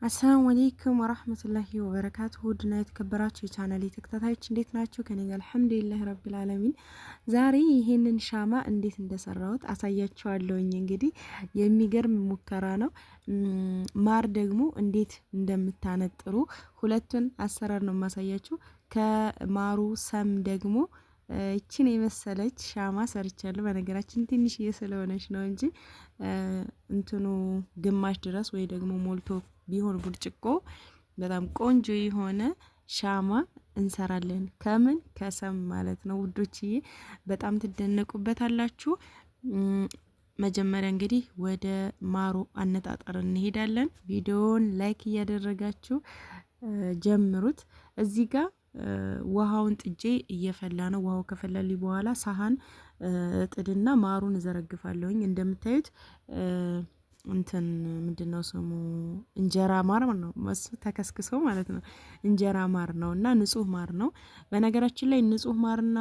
السلام عليكم ورحمة الله وبركاته። ውድና የተከበራችሁ የቻናሌ ተከታታዮች እንዴት ናችሁ? ከኔ ጋር الحمد لله رب العالمين። ዛሬ ይሄንን ሻማ እንዴት እንደሰራሁት አሳያችኋለሁኝ። እንግዲህ የሚገርም ሙከራ ነው። ማር ደግሞ እንዴት እንደምታነጥሩ ሁለቱን አሰራር ነው የማሳያችሁ። ከማሩ ሰም ደግሞ ይችን የመሰለች ሻማ ሰርቻለሁ። በነገራችን ትንሽዬ ስለሆነች ነው እንጂ እንትኑ ግማሽ ድረስ ወይ ደግሞ ሞልቶ ቢሆን ብርጭቆ በጣም ቆንጆ የሆነ ሻማ እንሰራለን። ከምን ከሰም ማለት ነው ውዶችዬ፣ በጣም ትደነቁበታላችሁ። መጀመሪያ እንግዲህ ወደ ማሩ አነጣጠር እንሄዳለን። ቪዲዮውን like እያደረጋችሁ ጀምሩት። እዚህ ጋር ውሃውን ጥጄ እየፈላ ነው። ውሃው ከፈላልኝ በኋላ ሳህን እጥድና ማሩን እዘረግፋለሁኝ። እንደምታዩት እንትን ምንድነው ስሙ እንጀራ ማር ነው፣ እሱ ተከስክሶ ማለት ነው። እንጀራ ማር ነው እና ንጹህ ማር ነው። በነገራችን ላይ ንጹህ ማርና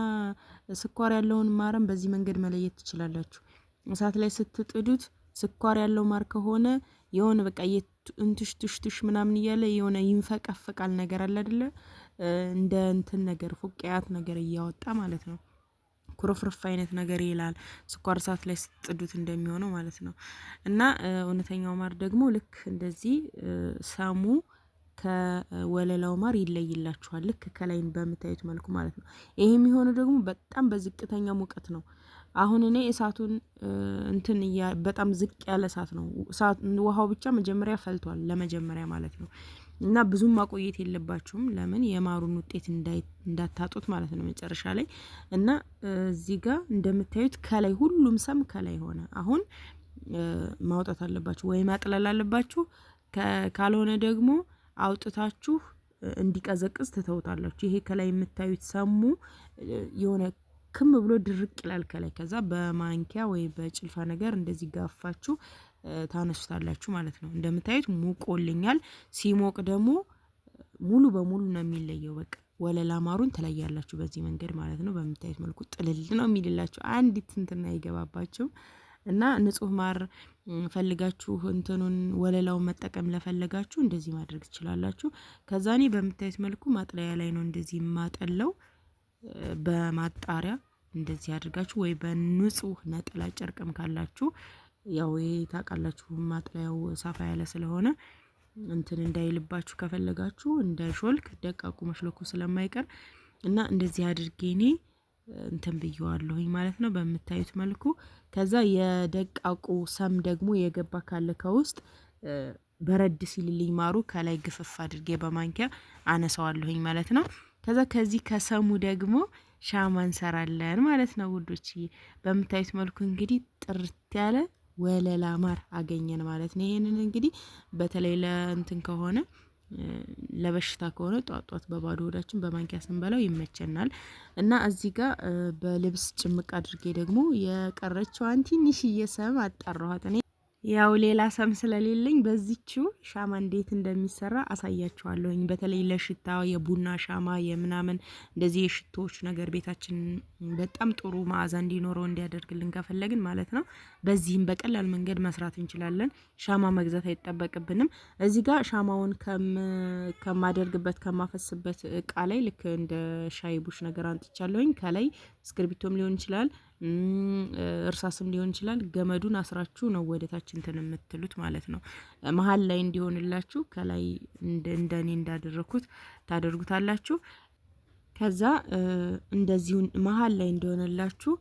ስኳር ያለውን ማርም በዚህ መንገድ መለየት ትችላላችሁ። እሳት ላይ ስትጥዱት ስኳር ያለው ማር ከሆነ የሆነ በቃ እንትሽ ትሽ ትሽ ምናምን እያለ የሆነ ይንፈቀፍቃል ነገር አለ አይደለ? እንደ እንትን ነገር ፉቅያት ነገር እያወጣ ማለት ነው። ኩርፍርፍ አይነት ነገር ይላል። ስኳር እሳት ላይ ስትጥዱት እንደሚሆነው ማለት ነው። እና እውነተኛው ማር ደግሞ ልክ እንደዚህ ሰሙ ከወለላው ማር ይለይላችኋል። ልክ ከላይ በምታዩት መልኩ ማለት ነው። ይሄ የሚሆነው ደግሞ በጣም በዝቅተኛ ሙቀት ነው። አሁን እኔ እሳቱን እንትን በጣም ዝቅ ያለ እሳት ነው። ውሃው ብቻ መጀመሪያ ፈልቷል፣ ለመጀመሪያ ማለት ነው። እና ብዙም ማቆየት የለባችሁም። ለምን የማሩን ውጤት እንዳታጡት ማለት ነው መጨረሻ ላይ። እና እዚህ ጋር እንደምታዩት ከላይ ሁሉም ሰም ከላይ ሆነ። አሁን ማውጣት አለባችሁ ወይ ማጥለል አለባችሁ። ካልሆነ ደግሞ አውጥታችሁ እንዲቀዘቅዝ ትተውታላችሁ። ይሄ ከላይ የምታዩት ሰሙ የሆነ ክም ብሎ ድርቅ ይላል ከላይ። ከዛ በማንኪያ ወይ በጭልፋ ነገር እንደዚህ ጋፋችሁ ታነሱታላችሁ ማለት ነው። እንደምታዩት ሙቆልኛል። ሲሞቅ ደግሞ ሙሉ በሙሉ ነው የሚለየው። በቃ ወለላ ማሩን ትለያላችሁ በዚህ መንገድ ማለት ነው። በምታዩት መልኩ ጥልል ነው የሚልላችሁ፣ አንዲት እንትና አይገባባችሁ። እና ንጹህ ማር ፈልጋችሁ እንትኑን ወለላውን መጠቀም ለፈለጋችሁ እንደዚህ ማድረግ ትችላላችሁ። ከዛ እኔ በምታዩት መልኩ ማጥለያ ላይ ነው እንደዚህ የማጠለው። በማጣሪያ እንደዚህ አድርጋችሁ ወይ በንጹህ ነጠላ ጨርቅም ካላችሁ፣ ያው ይሄ ታውቃላችሁ ማጥለያው ሰፋ ያለ ስለሆነ እንትን እንዳይልባችሁ ከፈለጋችሁ እንዳይሾልክ፣ ደቃቁ መሽለኩ ስለማይቀር እና እንደዚህ አድርጌ እኔ እንትን ብየዋለሁኝ ማለት ነው በምታዩት መልኩ። ከዛ የደቃቁ ሰም ደግሞ የገባ ካለ ከውስጥ በረድ ሲልልኝ ማሩ ከላይ ግፍፍ አድርጌ በማንኪያ አነሳዋለሁኝ ማለት ነው። ከዛ ከዚህ ከሰሙ ደግሞ ሻማ እንሰራለን ማለት ነው ውዶች። በምታዩት መልኩ እንግዲህ ጥርት ያለ ወለላ ማር አገኘን ማለት ነው። ይሄንን እንግዲህ በተለይ ለእንትን ከሆነ፣ ለበሽታ ከሆነ ጧት ጧት በባዶ ሆዳችን በማንኪያ ስንበላው ይመቸናል። እና እዚህ ጋር በልብስ ጭምቅ አድርጌ ደግሞ የቀረችዋን ትንሽዬ ሰም አጣራኋት። እኔ ያው ሌላ ሰም ስለሌለኝ በዚችው ሻማ እንዴት እንደሚሰራ አሳያችኋለሁኝ። በተለይ ለሽታ የቡና ሻማ የምናምን እንደዚህ የሽቶዎች ነገር ቤታችን በጣም ጥሩ መዓዛ እንዲኖረው እንዲያደርግልን ከፈለግን ማለት ነው። በዚህም በቀላል መንገድ መስራት እንችላለን። ሻማ መግዛት አይጠበቅብንም። እዚህ ጋር ሻማውን ከማደርግበት ከማፈስበት እቃ ላይ ልክ እንደ ሻይ ቡሽ ነገር አንጥቻለሁኝ። ከላይ እስክርቢቶም ሊሆን ይችላል፣ እርሳስም ሊሆን ይችላል። ገመዱን አስራችሁ ነው ወደ ታች እንትን የምትሉት ማለት ነው። መሀል ላይ እንዲሆንላችሁ ከላይ እንደኔ እንዳደረኩት ታደርጉታላችሁ። ከዛ እንደዚሁ መሀል ላይ እንደሆነላችሁ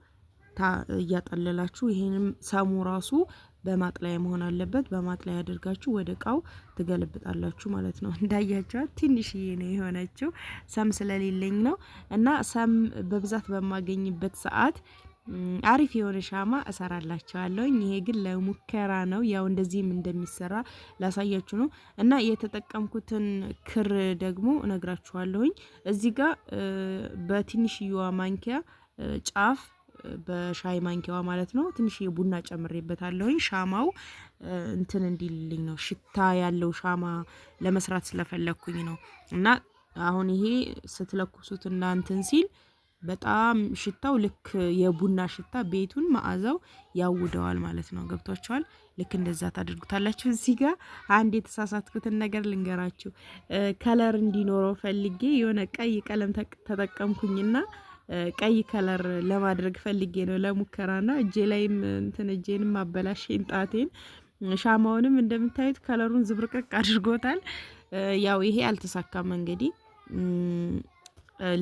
እያጠለላችሁ፣ ይሄንም ሰሙ ራሱ በማጥለያ መሆን አለበት። በማጥለያ አድርጋችሁ ወደ እቃው ትገለብጣላችሁ ማለት ነው። እንዳያችኋት ትንሽዬ ነው የሆነችው፣ ሰም ስለሌለኝ ነው። እና ሰም በብዛት በማገኝበት ሰዓት አሪፍ የሆነ ሻማ እሰራላችኋለሁኝ። ይሄ ግን ለሙከራ ነው፣ ያው እንደዚህም እንደሚሰራ ላሳያችሁ ነው። እና የተጠቀምኩትን ክር ደግሞ እነግራችኋለሁኝ። እዚህ ጋር በትንሽዬዋ ማንኪያ ጫፍ፣ በሻይ ማንኪያዋ ማለት ነው፣ ትንሽዬ ቡና ጨምሬበታለሁኝ። ሻማው እንትን እንዲልልኝ ነው፣ ሽታ ያለው ሻማ ለመስራት ስለፈለግኩኝ ነው። እና አሁን ይሄ ስትለኩሱት እና እንትን ሲል በጣም ሽታው ልክ የቡና ሽታ ቤቱን መዓዛው ያውደዋል ማለት ነው። ገብቷችኋል? ልክ እንደዛ ታደርጉታላችሁ። እዚህ ጋር አንድ የተሳሳትኩትን ነገር ልንገራችሁ። Color እንዲኖረው ፈልጌ የሆነ ቀይ ቀለም ተጠቀምኩኝና ቀይ color ለማድረግ ፈልጌ ነው ለሙከራና እጄ ላይም እንትን እጄንም አበላሽኝ ጣቴን። ሻማውንም እንደምታዩት color ኡን ዝብርቅርቅ አድርጎታል። ያው ይሄ አልተሳካም እንግዲህ።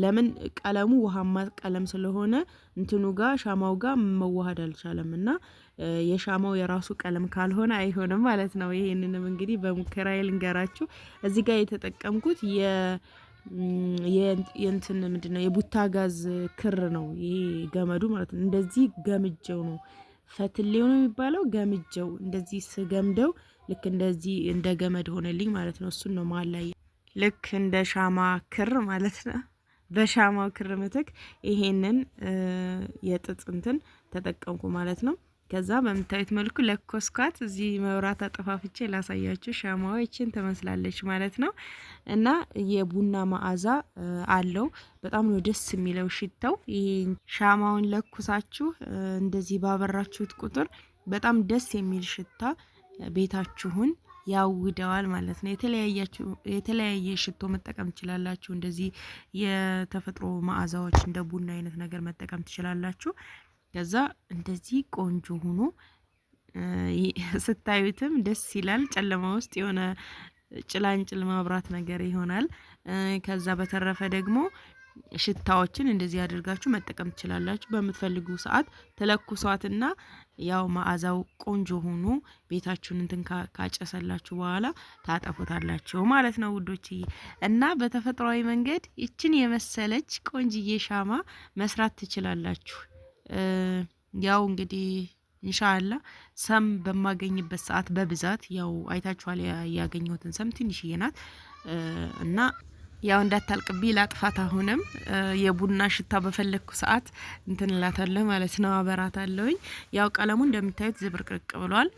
ለምን ቀለሙ ውሃማ ቀለም ስለሆነ እንትኑ ጋር ሻማው ጋር መዋሃድ አልቻለም እና የሻማው የራሱ ቀለም ካልሆነ አይሆንም ማለት ነው። ይሄንንም እንግዲህ በሙከራ ልንገራችሁ። እዚህ ጋር የተጠቀምኩት የእንትን ምንድነው የቡታ ጋዝ ክር ነው፣ ይሄ ገመዱ ማለት ነው። እንደዚህ ገምጀው ነው፣ ፈትሌው ነው የሚባለው፣ ገምጀው እንደዚህ ስገምደው ልክ እንደዚህ እንደ ገመድ ሆነልኝ ማለት ነው። እሱን ነው መሀል ላይ ልክ እንደ ሻማ ክር ማለት ነው። በሻማው ክር ምትክ ይሄንን የጥጥ እንትን ተጠቀምኩ ማለት ነው። ከዛ በምታዩት መልኩ ለኮስኳት። እዚህ መብራት አጠፋፍቼ ላሳያችሁ። ሻማዋ ይችን ትመስላለች ማለት ነው። እና የቡና መዓዛ አለው። በጣም ነው ደስ የሚለው ሽታው። ይሄ ሻማውን ለኩሳችሁ እንደዚህ ባበራችሁት ቁጥር በጣም ደስ የሚል ሽታ ቤታችሁን ያውደዋል ማለት ነው። የተለያየ ሽቶ መጠቀም ትችላላችሁ። እንደዚህ የተፈጥሮ መዓዛዎች እንደ ቡና አይነት ነገር መጠቀም ትችላላችሁ። ከዛ እንደዚህ ቆንጆ ሆኖ ስታዩትም ደስ ይላል። ጨለማ ውስጥ የሆነ ጭላንጭል ማብራት ነገር ይሆናል። ከዛ በተረፈ ደግሞ ሽታዎችን እንደዚህ አድርጋችሁ መጠቀም ትችላላችሁ። በምትፈልጉ ሰዓት ትለኩሷትና ያው መዓዛው ቆንጆ ሆኖ ቤታችሁን እንትን ካጨሰላችሁ በኋላ ታጠፉታላችሁ ማለት ነው ውዶችዬ። እና በተፈጥሯዊ መንገድ ይችን የመሰለች ቆንጅዬ ሻማ መስራት ትችላላችሁ። ያው እንግዲህ ኢንሻአላ ሰም በማገኝበት ሰዓት በብዛት ያው አይታችኋል፣ ያገኘሁትን ሰም ትንሽዬ ናት እና ያው እንዳታልቅብኝ ላጥፋት። አሁንም የቡና ሽታ በፈለግኩ ሰዓት እንትን እላታለሁ ማለት ነው፣ አበራታለሁኝ። ያው ቀለሙ እንደምታዩት ዝብርቅርቅ ብሏል፣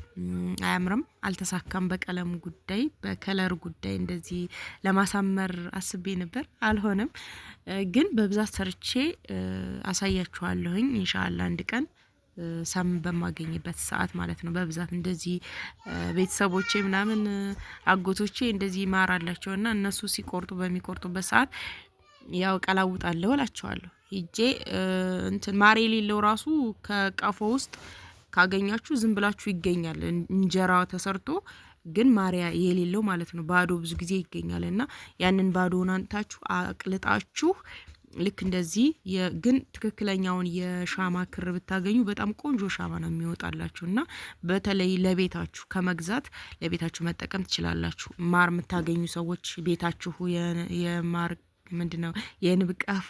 አያምርም፣ አልተሳካም። በቀለሙ ጉዳይ በ color ጉዳይ እንደዚህ ለማሳመር አስቤ ነበር፣ አልሆነም። ግን በብዛት ሰርቼ አሳያችኋለሁኝ ኢንሻአላ አንድ ቀን ሰም በማገኝበት ሰዓት ማለት ነው። በብዛት እንደዚህ ቤተሰቦቼ ምናምን አጎቶቼ እንደዚህ ማር አላቸውና እነሱ ሲቆርጡ በሚቆርጡበት ሰዓት ያው ቀላውጣለሁ እላቸዋለሁ። ሂጄ እንትን ማር የሌለው ራሱ ከቀፎ ውስጥ ካገኛችሁ ዝም ብላችሁ ይገኛል። እንጀራ ተሰርቶ ግን ማሪያ የሌለው ማለት ነው። ባዶ ብዙ ጊዜ ይገኛል እና ያንን ባዶውን አንታችሁ አቅልጣችሁ ልክ እንደዚህ ግን ትክክለኛውን የሻማ ክር ብታገኙ በጣም ቆንጆ ሻማ ነው የሚወጣላችሁ። እና በተለይ ለቤታችሁ ከመግዛት ለቤታችሁ መጠቀም ትችላላችሁ። ማር የምታገኙ ሰዎች ቤታችሁ የማር ምንድነው የንብ ቀፎ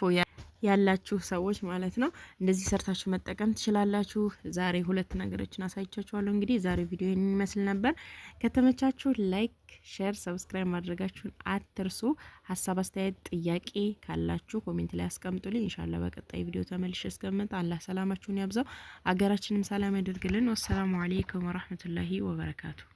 ያላችሁ ሰዎች ማለት ነው፣ እንደዚህ ሰርታችሁ መጠቀም ትችላላችሁ። ዛሬ ሁለት ነገሮችን አሳይቻችኋለሁ። እንግዲህ ዛሬ ቪዲዮ ይህንን ይመስል ነበር። ከተመቻችሁ like፣ share፣ subscribe ማድረጋችሁን አትርሱ። ሀሳብ፣ አስተያየት፣ ጥያቄ ካላችሁ comment ላይ አስቀምጡልኝ። ኢንሻአላህ በቀጣይ ቪዲዮ ተመልሼ እስከምመጣ አላህ ሰላማችሁን ያብዛው፣ አገራችንም ሰላም ያደርግልን። والسلام عليكم ورحمة الله وبركاته።